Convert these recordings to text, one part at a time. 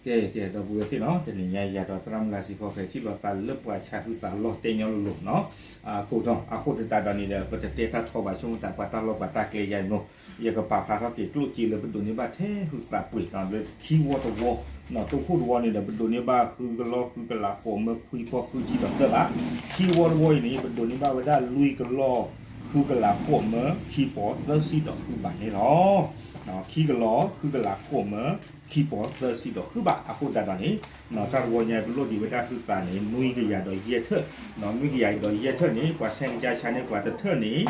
ကဲ ကဲ ဒီပုၢ်ဝဲၢ်သ့ၣ်နီၤ, တနံၤညါယၤဒီးသရၣ်မုၣ်လါစ့ဖီ ဟဲထံၣ်လိာ်သးလၢပှၤဆါဟုသးလီၢ်တဲညီလိၤလိၤနီၤ, ကိးထီၣ် အဃိသတးဒီးန့ၣ်ဒီး ပတတဲတၢ်ထီဘၣ် ဆိကမိၣ်သး ပှၤတၢ်လီၢ်ပှၤတၢ်ကျဲယါအံၤမ့ၢ်, ယကပာ်ဖျါထီၣ်က့ၤကျိၣ်စ့လၢပဒိးန့ၢ်ဘၣ်ထဲဟုသးပှ့ၤနီၤ လၢခံဝီတဝီ, နီၤ တိခိၣ်တဝီန့ၣ်ဒီး ပဒိးန့ၢ်ဘၣ်ဃုကလီၢ်ဃုကလးဃိးမၢ ခွံပီၢ်ဃုဆံဒီးသၢဘး, ခံဝီတဝီအံၤန့ၣ် ပဒိးန့ၢ်ဘၣ်ဝဲဒၣ်လွံၢ်ကလီၢ်ဃုကလးဃိးမၢ ခံပီၢ်သၢဆံဒီးဃုဘးန့ၣ်လီၤ. ခံကလီၢ်ဃုကလးဃိးမၢ ခံပီၢ်သၢဆံဒီးဃုဘး အဃိသတးဒီးန့ၣ်, တၢ်တဝီညါပလိၣ်ဒံးဝဲဒၣ်ဟုသးန့ၣ် နွံကယၤဒီးယဲၢ်ထၢၣ်, နွံကယၤဒီးယဲၢ်ထၢၣ်န့ၣ် ပှၤဆဲးကစၢ်ဆါန့ၢ်ပှၤတထၢၣ်န့ၣ်,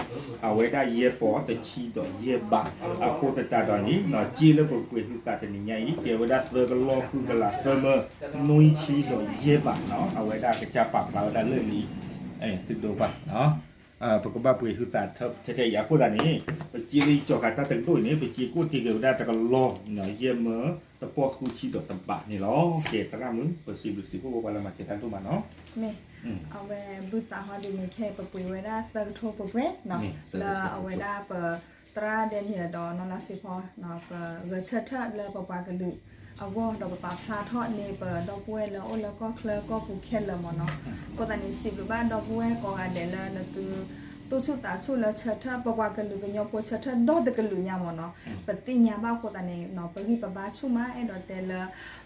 အဝဲဒၣ်ယဲၢ်ပီၢ်တဆံဒီးယဲၢ်ဘး, အဃိသတးဒီးန့ၣ် စ့လၢပပှ့ၤဟုသးတနံၤညါအံၤ ကဲဝဲဒၣ်သၢကလီၢ်ဃုကလးသၢမၢ နွံဆံဒီးယဲၢ်ဘးနီၤ အဝဲဒၣ်ကစၢ်ပာ်ဖျါဝဲဒၣ်လၢလံ သုဒိပှၤ ပကဘၣ်ပှ့ၤဟုသးထဲထဲအံၤ အဃိသတးန့ၣ်, ပစ့လၢယကၠီၤဃာ်တၢ်တကဒိၣ်အံၤန့ၣ် ပစ့ကိၣ်တ့ၢ်က့ၤဝဲဒၣ်တကလီၢ်, ယဲၢ်မၢတပီၢ်ဃုဆံဒီးတဘးန့ၣ်လီၤ. ကဲ သရၣ်မုၣ် ပစံးဘျုးစံးဖှိၣ်ပှၤလၢမၤစၢၤတၢ်ဒိၣ်မးနီၤ. မ့ၢ်, အဝဲဘုသးဟီဒ်န့ၣ် ခဲအံၤပပှ့ၤဝဲဒၣ်သၢကထိပှဲၤပှဲၤနီၤ, လၢအဝဲဒၣ်ပသရၣ်ဒဲန့ၣ်ဒီးနီၢ်လါစ့ဖီ ပဂဲၤဆၢထၢၣ်လၢပပှၤကလုာ်အဂီၢ် ဒီးပပာ်ဖျါထီၣ်န့ၢ်ပဒီပုၢ်ဝဲၢ်လၢအိၣ်လၢကီၢ်ချၢကီၢ်ပူၤခဲလၢာ်မ့ၢ်နီၤ. အဃိသတးန့ၣ် စံးဘျုးဘၣ်ဒီပုၢ်ဝဲၢ်ကိးဂၤဒဲးလၢနသု သူၣ်ဆူၣ်သးဆူၣ်လၢဆၢထၢၣ် ပပှၤကလုာ်ကညီဖိဆၢထၢၣ်ဒီတကလုာ်ညါမ့ၢ်နီၤ. ပသ့ၣ်ညါဘၣ်အဃိသတးန့ၣ် ပဂံၢ်ပဘါဆူၣ်မး အဲၣ်ဒိးတဲလၢ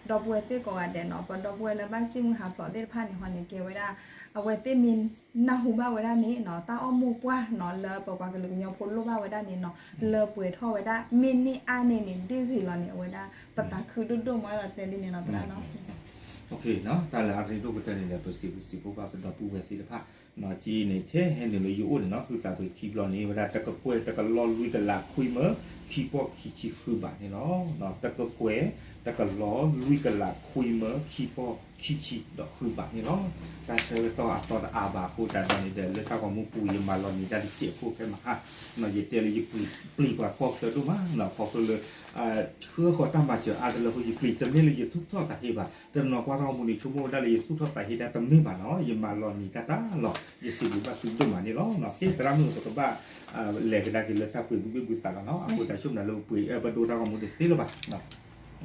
ဒီပုၢ်ဝဲၢ်သ့ၣ်ကိးဂၤဒဲးနီၤ, ပဒီပုၢ်ဝဲၢ်လၢဘၣ်စံၣ်မုၢ်ဟးဖျိးသ့ၣ်တဖၣ်န့ၣ်ဟီန့ၣ် ကဲဝဲဒၣ် အဝဲသ့ၣ်မ့ၢ်နၢ်ဟူဘၣ်ဝဲဒၣ်န့ၣ်နီၤ တၢ်အိၣ်မူပှၢ်နီၤ လၢပပှၤကလုာ်ကညီဖိလိၣ်ဘၣ်ဝဲဒၣ်န့ၣ်နီၤ လၢပှဲၤထီၣ်ဝဲဒၣ် မ့ၢ်န့ၢ်အါန့ၢ်န့ၣ် ဒ်ဂ့ၤလီၤန့ၣ် အဝဲဒၣ် ပသးခုဒိၣ်ဒိၣ်မး အဲၣ်ဒိးတဲဒ်န့ၣ်နီၤ သရၣ်နီၤ. တၢ်လၢအရ့ဒိၣ်ကတၢၢ်န့ၣ်ဒီး ပစံးဘျုးစံးဖှိၣ်ဘၣ်ပဒီပုၢ်ဝဲၢ်သ့ၣ်တဖၣ်, က့န့ၣ် ထဲဟဲနုာ်လၢယအိၣ်န့ၣ်နီၤ ဟုသးပှ့ၤခံဘျီန့ၣ် ဝဲဒၣ်တကကွဲၢ်တကလီၢ်လွံၢ်ကလးခွံမၢ ခံပီၢ်ခံဆံဃုဘးန့ၣ်လီၤ. တကကွဲၢ် တကလီၢ်လွံၢ်ကလးခွံမၢ ခံပီၢ်ခံဆံဒီးဃုဘးန့ၣ်လီၤ. တၢ်ဆၢကတီၢ်အသီတအါဘၣ်အဃိသတးဒီးန့ၣ်ဒီး လၢတၢ်ဂီၤမူပူၤ ယမၤလီၤနံၤတၢ်တစဲးဖိဖဲမဟါ, ယတဲလၢယပျံၤပှၤကီၢ်ချၢဒိၣ်မးနီၤ ခီဖျိလၢ ဆှၢဃီၤတၢ်မၤစၢၤအါတလၢအဃိ ယပျံၤတမ့ၢ်လၢယသူၣ်ထီၣ်သးဟ့ဘၣ်, တနီၤကွၢ်တၢ်ဂီၤမူန့ၣ် ဆိကမိၣ်ဝဲဒၣ်လၢယသူၣ်ထီၣ်သးဟ့ဒၣ်တမ့ၢ်ဘၣ်နီၤ ယမၤလီၤနံၤတၢ်တၢ်လီၤ ယစံးဘျုးဘၣ်သုဒိၣ်မးန့ၣ်လီၤ. ကဲ သရၣ်မုၣ် ပကဘၣ် လဲၤကဒါက့ၤလၢတၢ်ပှ့ၤဘုဘ့ၣ်ဘုသးလီၤနီၤ အဃိသတးဆိကမိၣ်လၢပှ့ၤ ပဒိတၢ်ဂီၤမူတသ့လၢၤဘၣ်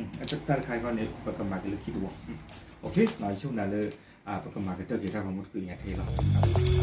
တၢ်တခါအံၤဃီန့ၣ် ပကမၤက့ၤလၢခံတဝီ, ယဆိကမိၣ်လၢ ပကမၤကတၢၢ်က့ၤတၢ်ဂီၤမူတကုးညါထဲအံၤလီၤ.